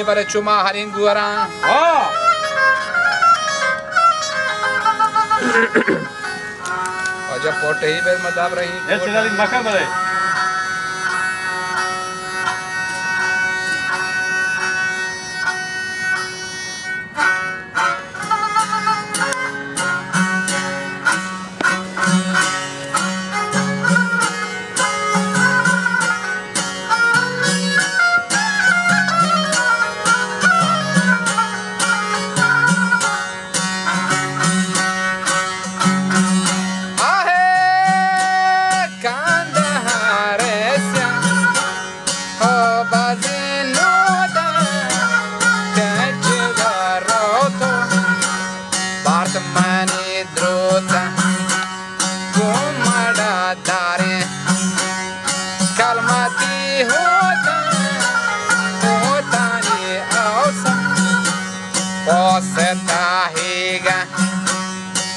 پر چما ہریں گوراں۔ ہاں۔ واجہ پوٹے بر مدام رہی۔ اے چلالی مکہ بلے۔ آہے کندہار سیاہ، او بازی نودا کچ وروتو، بارت منی دروتا، گومڑا داریں کلمتی ہوتا، ہوتانی اوسا، پوستا ہیگا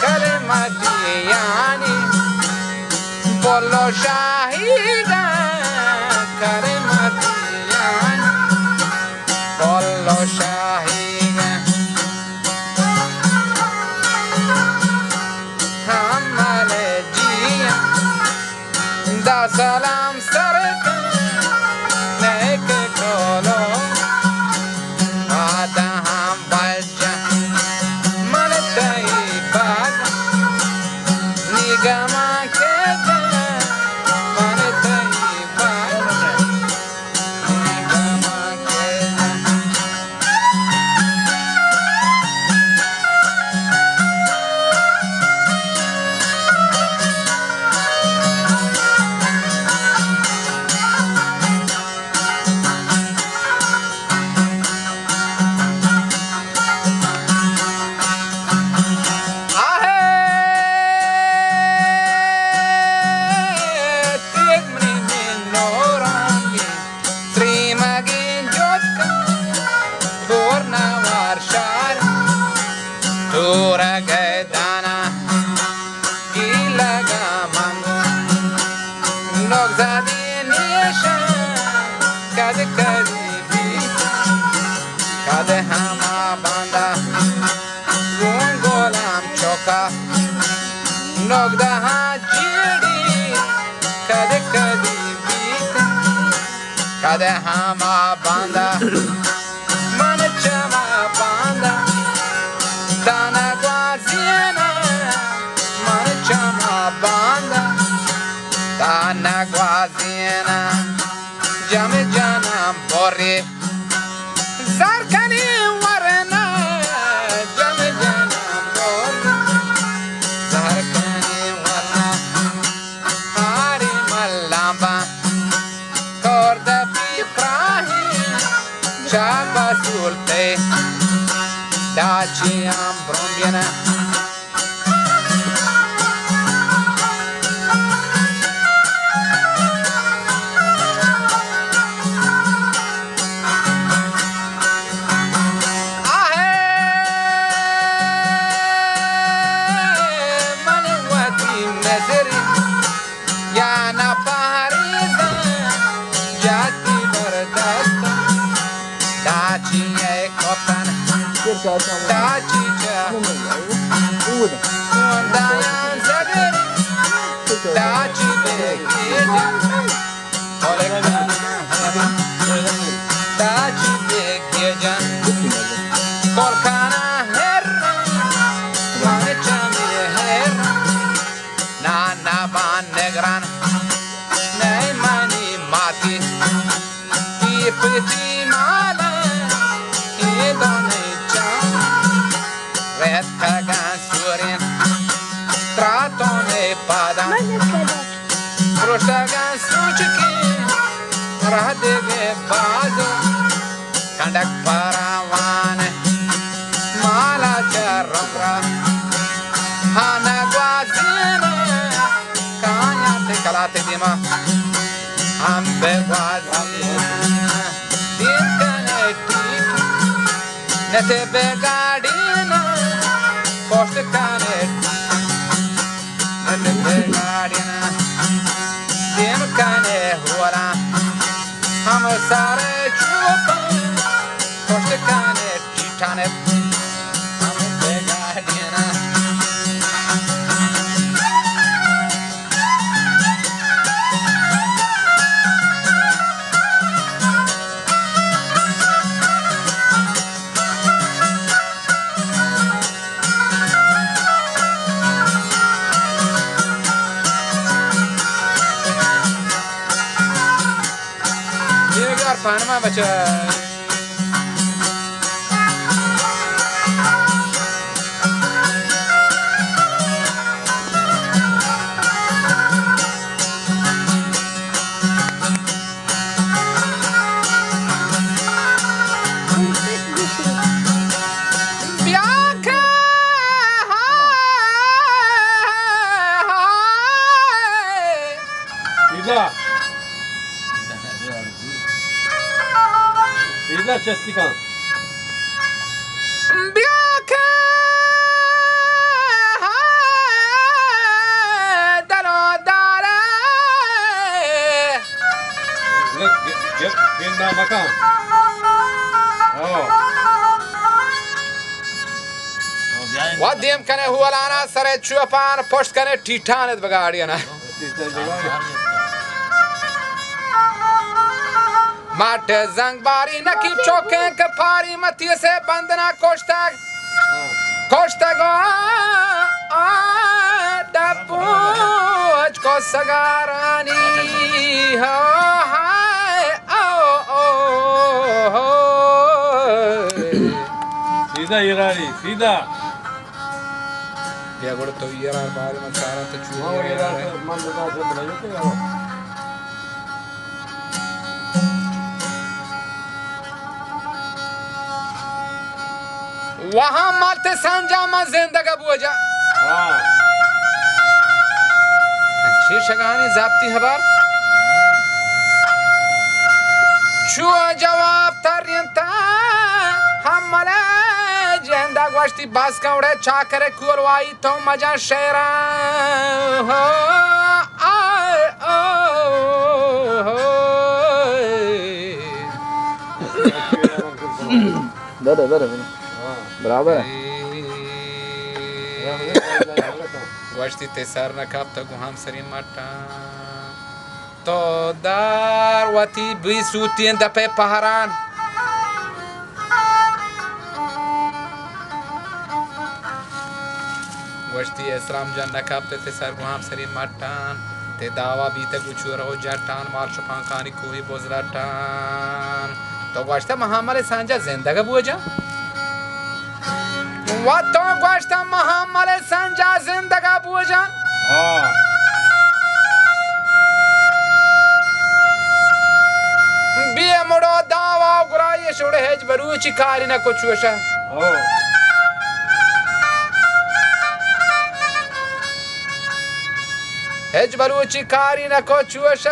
کلمتیانی، بولو شاہیگا کلمتیانی، بولو شاہیگا ہمل جیان۔ دا سلام سر کن نیک ٹولو، آدا ہم بجا من تئی باد، نگمان کے جا من تئی باد۔ سریمگیں جوتکاں، دور نوار شار، دورگ ءِ دانا، گیلگ ءَ منگو، نگزادی نیشاں، کد کدی بیت، کد ہما باندا، گوں گلام چوکا، نگدہاں جیڑی، کد کدی بیت۔ کدے ہما باندا، من چما باندا، دانا گوازینا، من چما باندا، دانا گوازینا، جم جنم بوری، زر کنی ورنا، جم جنم بوری، زر کنی ورنا۔ ہاری ملامبا، کردہ بی پراہی، چا بسولتے، داچی ہم برمبینا۔ آہے من وتی نظری، یا نہ پہریزاں، جاتی بردست، داچی اے کپن، داچی چہ، دایاں زگری، داچی بے گیجن، داچی بے گیجن، کلکانا ہر، من چمی ہر۔ نانا بان نگران، نئے منی ماتی، تی پتی مالا، اے دونی چان، ریت کگان سورین، تراتون پادان، پروشتگان سوچکی، راہ دگے بازو۔ کنڈک پروان، مالا چہ رمرا، ہانا گوازین، کایاں تے کلاتے دیما، ہم بے گوازین، دیر کنے ٹیک، نتے بے گاڑین، پوشت کنے ٹیک۔ نت بے گاڑیاں، دیم کنے ہوراں، ہم سارے چوپاں، خوش یہ بیار پانما بچہ۔ بیا کہ ہائے، ہائے۔ سیدھا۔ سیدھا چستی کن۔ بیا کہ ہائے دل و دارے۔ گ-، گ-، گ-، گندا مکن۔ او۔ و دیم کنے ہولانا سرے چوپان، پشت کنے ٹیٹان ات بگاڑی انا۔ ماٹ زنگ باری نکی چوکیں کہ پاری متی سے بندنا کشتگ۔ کشتگ و آ دپوچ کو سگارانی ہو ہائے او او ہو۔ سیدھا ایراری، سیدھا۔ بیا گڑا تو ایرار بارے من چاراں تو چو ہاں، ایرار ایرار۔ من بتا سے بنائیے تو۔ وہاں مالتے سانجا ما زندگا بوجا۔ ہاں۔ چی شگانی ضابطی خبر؟ چو جواب ترینتا ہم ملے جندا گوشتی بس کن وڑے چاکرے کولوائی تو مجا شیران۔ ہو، آ، او، ہو۔ بلے، بلے، بلے۔ برابر ہے۔ گوشتی تے سر نہ کپت گو ہم سری مٹان۔ تو دار وتی بی سوتیں دپے پہران۔ گوشتی اسلام جان نہ کپت تے سر گو ہم سری مٹان۔ تے دعوا بیتگ گو چور ہو جٹان، مال شپانکانی کوہی بزلٹان۔ تو گوشتہ محمل سانجا زندگا بوجا؟ و تو گوشتہ محمل سانجا زندگا بوجا؟ ہاں۔ بے مڑو دعوا گرایش اڑے ہچ بلوچی کاری نہ کو چوشا۔ ہاں۔ ہچ بلوچی کاری نہ کو چوش۔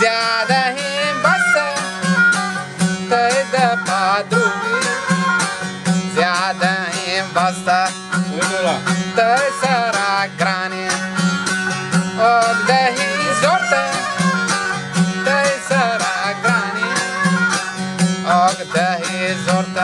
زیادہ ہی بس، تئی دپا دروی زیادہ ہی بس۔ تئی سرا گرانی، اوگدہی زرت۔ تئی سرا گرانی، اوگدہی زرت۔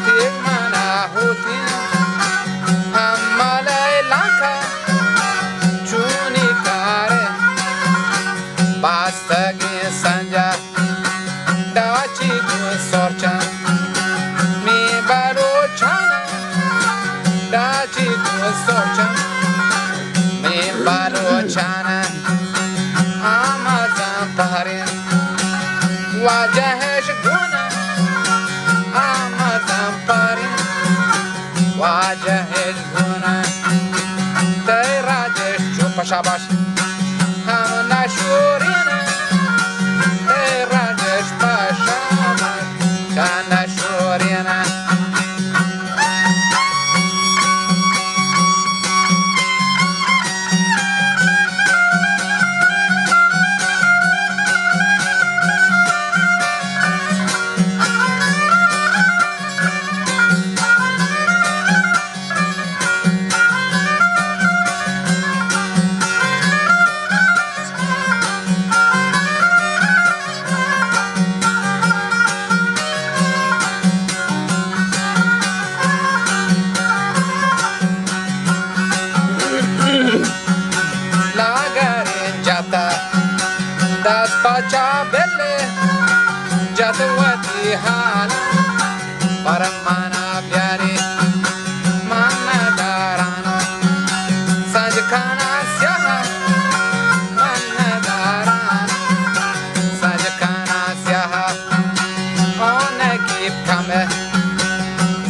تیگ منا ہوتی ہم ملے لانکا چونی کارے باستگی سنجا ڈاچی دو سورچن می بلوچان، ڈاچی دو سورچن می بلوچان۔ آمازان پہرین واجہش گون، آمازان پہرین واجہش گون۔ تئی راجش چو پشا باش ہم نشورین، تئی راجش پشا باش چا نشورین۔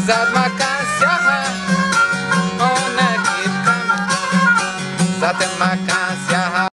زاد مکن سیاہ، او نگیر کم. زاد